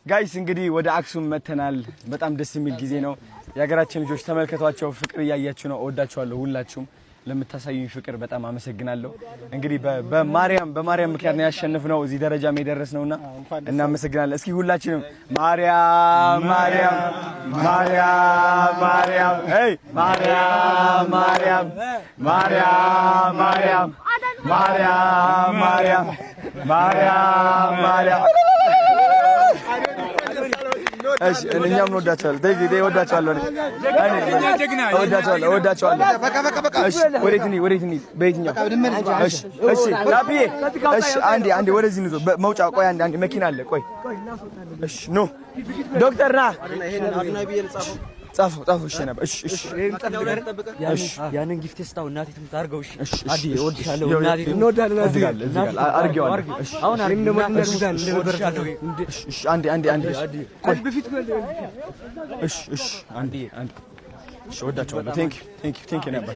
Guys፣ እንግዲህ ወደ አክሱም መተናል። በጣም ደስ የሚል ጊዜ ነው። የሀገራችን ልጆች ተመልከቷቸው፣ ፍቅር እያያችሁ ነው። እወዳችኋለሁ። ሁላችሁም ለምታሳዩኝ ፍቅር በጣም አመሰግናለሁ። እንግዲህ በማርያም ምክንያት ነው ያሸነፍነው፣ እዚህ ደረጃም የደረስነውና እናመሰግናለን። እስኪ ሁላችንም ማርያም ማርያም ማርያም ማርያም፣ hey፣ ማርያም ማርያም ማርያም ማርያም ማርያም ማርያም ማርያም ማርያም። እሺ፣ እኛም እንወዳቸዋለን። Thank you፣ እወዳቸዋለሁ። እኔ እወዳቸዋለሁ፣ እወዳቸዋለሁ። እሺ፣ ወዴት እንሂድ? ወዴት እንሂድ? በየትኛው? እሺ፣ ናፒዬ፣ እሺ፣ አንዴ አንዴ ወደዚህ እንዞር። መውጫ፣ ቆይ፣ አንዴ አንዴ መኪና አለ። ቆይ፣ እሺ፣ ኖ ዶክተር ና፣ ጻፈው ጻፈው። እሺ ነበር። እሺ። ያንን gift ስጣው፣ እናቴ ትሙት አድርገው። እሺ። እሺ። አዲ፣ እወድሻለሁ እናቴ ትሙት። እንወዳለን። እዚህ ጋር እዚህ ጋር አድርጌዋለሁ። እሺ። አሁን እሺ፣ አንዴ አንዴ አንዴ፣ ቆይ። እሺ፣ አንዴ አንዴ። እሺ፣ እወዳቸዋለሁ። Thank you, thank you, thank you ነበር።